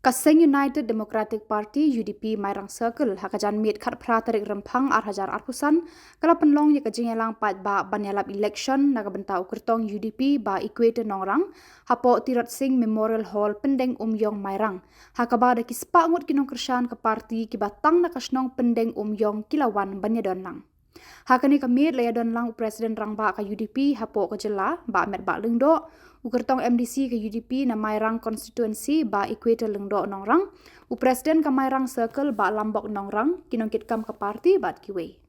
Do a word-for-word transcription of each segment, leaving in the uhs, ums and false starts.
Ka Seng United Democratic Party, U D P, Mairang Circle, ha ka janmiet khatphra tarik Rymphang ar hajar arphew san, ka la pynlong ïa ka jingïalang paidbah ban ïalap election na ka bynta u kyrtong U D P Bah Equator Nongrang, hapoh Tirot Sing Memorial Hall, Pyndengumiong, Mairang. Ha kaba da ki spah ngut ki nongkyrshan ka party kiba tang na ka shnong Pyndengumiong ki la wan ban ïadon lang. Ha kane ka miet la ïadon lang u President Rangbah ka U D P hapoh ka jylla, Bah Metbah Lyngdoh, u kyrtong M D C ka U D P na Mairang Constituency, Bah Equator Lyngdoh Nongrang, u President ka Mairang Circle, Bah Lambok Nongrang, ki nongkitkam ka party bad kiwei.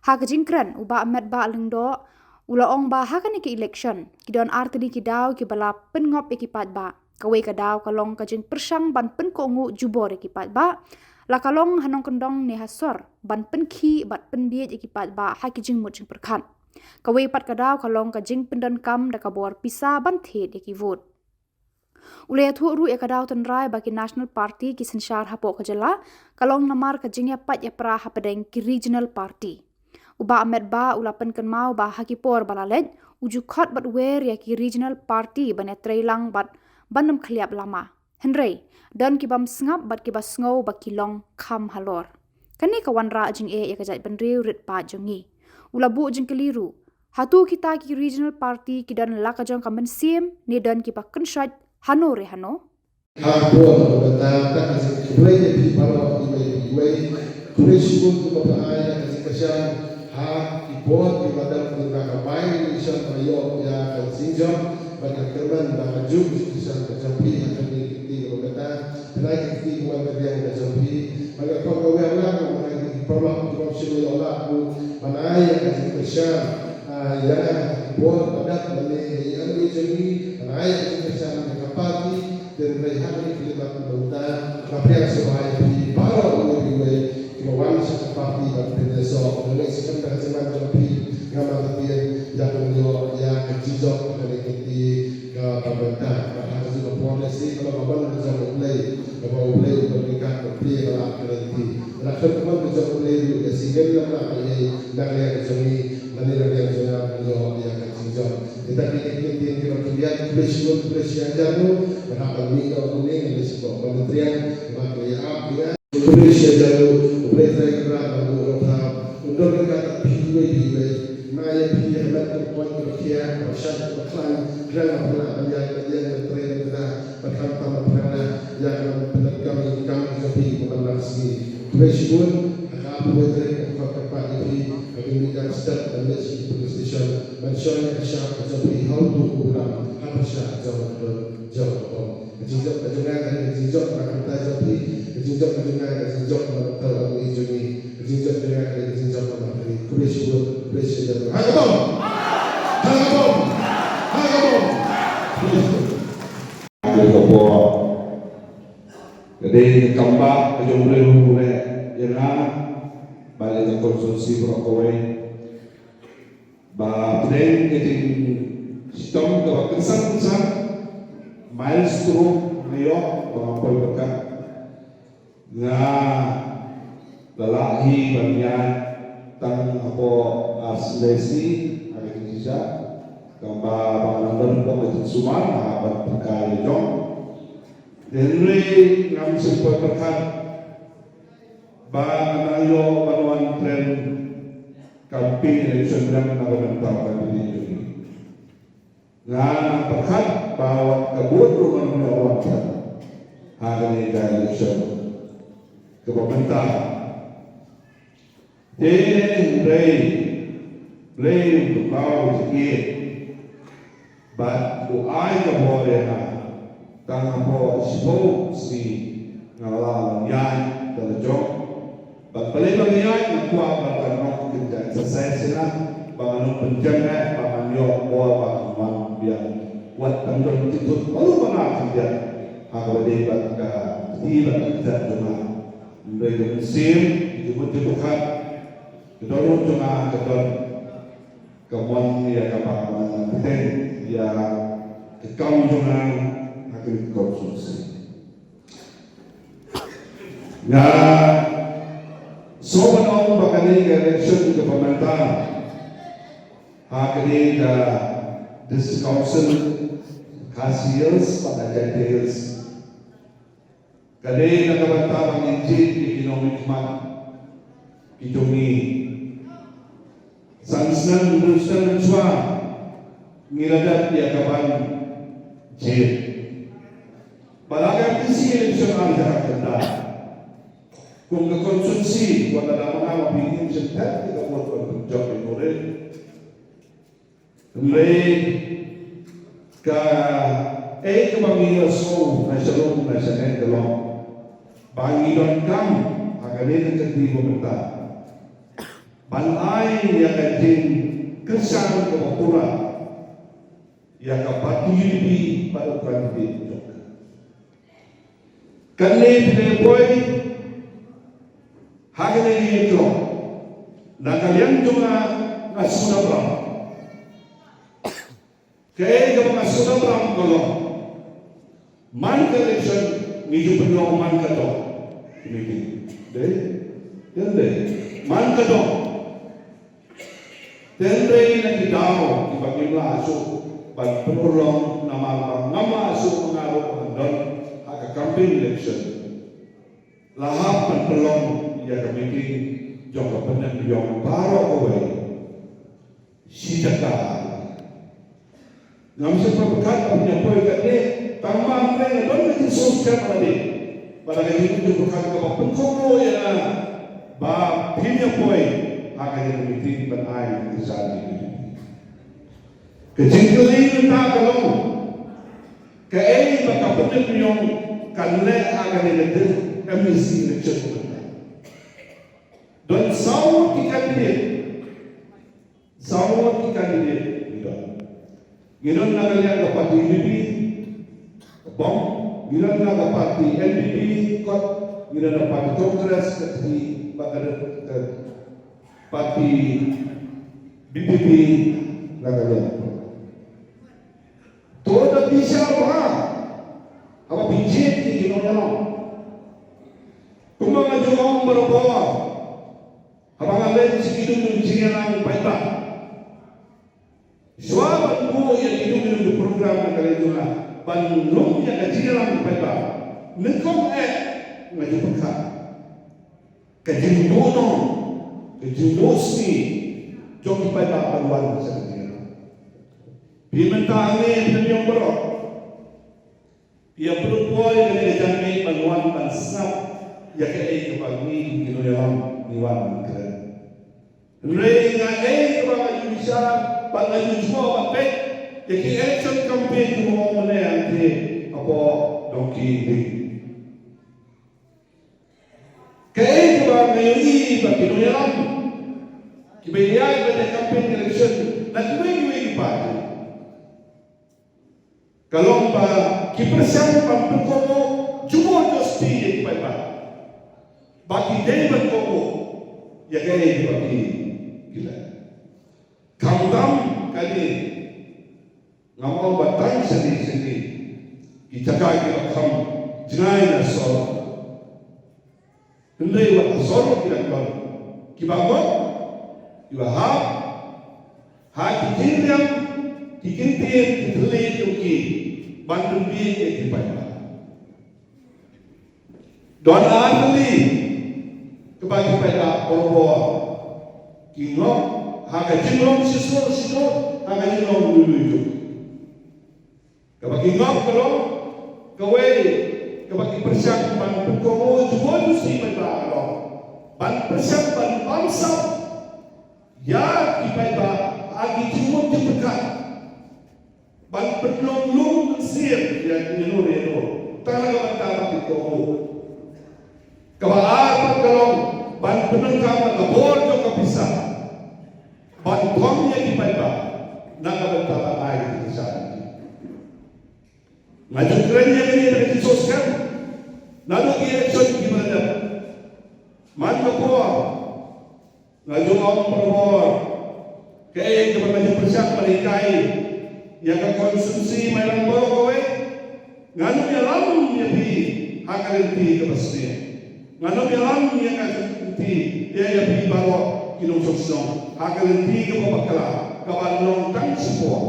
Ha ka jingkren, u Bah Metbah Lyngdoh u la ong ba ha kane ka election ki don artylli ki daw kiba la pynngop ïa ki paidbah. Kawei ka daw ka long ka jingpyrshang ban pynkohnguh jubor ïa ki paidbah, la ka long ha nongkyndong ne ha sor, ban pynkhih bad pynbiej ïa ki paidbah ha ki jingmut jingpyrkhat. Kawei pat ka daw ka long ka jingpyndonkam da ka bor pisa ban thied ïa ki vote. U la ïathuh ruh ïa ka daw tynrai ba ki National Party ki synshar hapoh ka jylla, ka long namar ka jingïapait ïapra hapdeng ki Regional Party. U Bah Metbah u la pynkynmaw ba ha ki por ba la leit, u ju khot bad wer ïa ki Regional Party ban ïatrei lang bad ban ym khylliap lama. Hynrei don ki bym sngap bad kiba sngew ba ki long kham halor. Kane ka wanrah jingeh ïa ka jaitbynriew rit paid jong ngi. U la buh jingkylli ruh, hato kita ki Regional Party ki don la ka jong ka mynsiem ne don kiba kynshoit hano re hano? Ha ka por ba mynta, ta ka jingkhublei ïa phi baroh iwei pa iwei. Khublei shibun kiba phi ai ïa ka jingkyrshan ha ki por kiba dang, kiba ka bai election ba ïoh ïa ka jingjop bad ka kyrmen ba ka juk jingkyrshan ka jong phi ha kane ka kti kaba mynta. Pynai ka kti ka wan ka biang ka jong phi. Bad ka por ka wan la ka wan ka kti paralok kiba shim ïoh la ku ban ai ïa ka jingkyrshan, ah, ïa ka por ba dang lane ïa ka jong phi ban ai ïa ka jingkyrshan ïa ka party. Hynrei ha kane ka khyllipmat mynta nga pdiang sngewbha ïa phi baroh iwei pa iwei kiba wan sha ka party ban pynïasoh. Nga ngeit skhem da ka jingwan jong phi nga markhatïen ïa ka, ïa ka jingjop ha kane ka kti kaba mynta. Bad ha kajuh ka por lehse ka long ka mon ka jong U Blei, kaba U Blei u don ryngkat bad phi ha kane ka kti. Bad ka mon ka jong U Blei ruh lehse ngim lah ban ai na ka liang ka jong ngi lane na ka liang jong nga ban ïoh ïa ka jingjop. Kita ki, ki, ki, ki, ki, ki, ki, khublei shibun, khublei shi hajar nguh, bad haba mih na une, ngan leit shapoh Ba Myntria, bad ngan ïa ap ïa. Khublei shi hajar nguh, U Blei Trai Kynrad, bad nguh ïa u Trai, un don ryngkat bad phi iwei pa iwei. Nga ïa phi ha met ka point kaba khiah, kaba shait, kaba khlaiñ, khlaiñ ban pynlah ban ïaid, ban ïaid, ban trei, ban kynrad, ban khamtam, ban pynlah ïa ka, ban pyndonkam ïa ki kam jong phi, ban nang sngi. Khublei shibun, ha ka arphew wei tarik, nga khot kyrpad ïa phi, ha ka miet jam step, ban leit sha ki polling station. Ban shong ïa ka shap ka jong phi ha u tuk u bnai, ha ka shap jong ka jong ka bom. Ka jingjop ka jong nga ka dei ka jingjop na ka bynta jong phi. Ka jingjop ka jong nga ka jingjop na ka bynta u ngi jong ngi. Ka jingjop jong nga ka dei ka jingjop na ka bynta phi. Khublei shibun, khublei shibun. Ha ka bom! Ha ka bom! Ha ka bom! Khublei shibun. Ka dei ka kam ba ka jong u briew u briew ïa nga bad ïa ka constituency baroh kawei. Ba pdeng ka jingshitom kaba kynsan kynsan, mild stroke nga ïoh ba nga poi pyrkhat. Nga la lah hi ban ïaid tang hapoh ar snem ha ka jingshisha. Tangba ba nga nang don hapoh ka jingsumar ha ban pyrkhat ïa jong. Hynrei ngam shym poi pyrkhat ba ngan ïoh ban wan kren campaign election na ka bynta u candidate jong ngi. Nga nang pyrkhat ba wat ka vote ruh ngan ïoh wan kren ha kane ka election kaba mynta. Te hynrei Blei u kynmaw jingïeit bad u ai ka bor ïa nga. Tang hapoh shiphew sngi nga la lah ban ïaid da la jong. Bad balei ba nga ïaid, nga kwah ba kan long ka jingeh exercise ïa nga, ba ngan long pynjah eh, ba ngan ïoh bor ba ngan wan biang. Wat tang don ki tut baroh ba nga khyndiat ha kaba dei bad ka kti bad ka kjat jong nga. Hynrei ka mynsiem, ka jingmut jingpyrkhat, ka dohnud jong nga ka don ka mon ïa kaba ngan pynbteng ïa ka kam jong nga ha kane ka constituency. Nga sngew ban ong ba kane ka election kaba mynta ha kane ka District Council Khasi Hills bad Jaintia Hills Ka dei na ka bynta ba ngin jied ïa ki nongmihkhmat ki jong ngi. San snem, hynriew snem shuwa ngi la dep ïa ka ban jied. Ba la ka M D C election ar hajar khatkhyndai, kum ka constituency, wat la dang ma nga ma phi ngim shym tep ïa ka vote ban pynjop ïa u Nongrim. Hynrei kaei kaba ngi ïohsngew na sha lum na sha neng ka long ba ngi donkam ha kane ka kynti ba mynta ban ai ïa ka jingkyrshan kaba pura ïa ka party U D P bad u candidate jong ka. Kane phi la poi ha kane ka ïing jong na ka liang jong nga, nga sngewdam bha. Kaei kaba nga sngewdam bha ka long, man ka election ngi ju pynlong man ka dong. Kine ki dei, dei, dei man ka dong. Te hynrei na ki daw kiba ngim lah shuh ban pynurlong namar ba ngam lah shuh ma nga ruh ban don ha ka campaign election, la hap ban pynlong ïa ka meeting jong ka pynïaid ïong baroh kawei shi jaka. Ngam shym pat pyrkhat ba phin ïa poi katne, tang ba nga don ka jingsngewskhem lade ba la ka jingpyrkhat kaba pynkohnguh ïa nga ba phin ïa poi ha ka jingmih ban ai ka jingkylli. Ka jingkylli mynta ka long, kaei ba ka pynïaid ïong kan leh ha kane ka dei M D C election mynta. Don saw ki candidate. Saw ki candidate ngi don. Ngi don na ka liang ka party U D P, ka bom, ngi don na ka party N P P, kot, ngi don na party Congress, ka ti, ba ka, ka party B P P, na ka liang. To da bishar bha haba phi jied ïa ki nongïalam. Kumba nga ju ong barabor, haba nga leit sha ki jingïalang paidbah. Shuwa ban buh ïa ki jong ki program na ka liang jong nga ban lum ïa ka jingïalang paidbah, nyngkong eh nga ju pyrkhat ka jingduh nong, ka jingduh sngi jong ki paidbah ban wan sha ka jingïalang. Phi mynta hangne phi ïa baroh ïa pynpoi ïa kane ka jingmih ban wan ban sngap ïa kaei kaba ngi ki nongïalam ngi wan ban kren. Hynrei nga ei kaba nga ju bishar bad nga ju jmoh bad peit ïa ki election campaign kiba ong mynne hangtei hapoh Dongki Ding. Kaei kaba nga ïohi ba ki nongïalam kiba ïaid ban ïa campaign election na kiwei kiwei ki party ka long ba ki pyrshang ban pynkohnguh jubor jubor ïa ki paidbah. Ba ki dei ban kohnguh ïa kaei ba ki, ki leh. Khamtam kane ngam ong ba tang shane shane ki jaka kiba kham jngai na sor. Hynrei wat ha sor ki dang don kiba bok, kiba hap ha ki jingriam, ki kyntien, ki thylliej jong ki ban pynbiej ïa ki paidbah. Don ar tylli kaba ki paidbah barabor ki ngop ha ka jinglong shisur shisur, ha ka jinglong lui lui jong ki. Kaba ki ngop ka long, kawei kaba ki pyrshang ban pynkohnguh jubor jubor sha ki paidbah ka long ban pyrshang ban bamsap ïa ki paidbah ha ki jingmut jingpyrkhat, ban pynlong lum mynsiem ïa ki ïa ki ïa ki. Tang na ka bynta ba ki kohnguh. Kaba ar pat ka long ban pyndonkam ïa ka bor jong ka pisa ban kham ïa ki paidbah na ka bynta ba ai ki pisa. Nga ju kren ïa kane da ka jingsngewskhem naduh ki election kiba la dep. Man ka por nga ju ong barabor, kaei kaba nga ju pyrshang ban hikai ïa ka constituency Mairang baroh kawei. Ngan ym ïalam ïa phi ha ka lynti kaba sniew. Ngan ym ïalam ïa ka lynti ïa, ïa phi baroh ki nongshong shnong ha ka lynti kaba bakla kaba long tang shipor.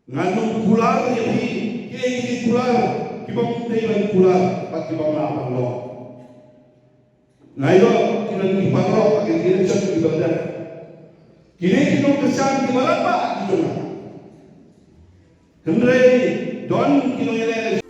Ngan ym kular ïa phi kiei kiei ki kular Ki bym dei ban kular bad ki bym lah ban long. Nga ïoh ki don ki paralok bad ki election ki bym dei. Kine ki nongkyrshan ki ba la pah ki jong nga. Hynrei don ki nongïaleh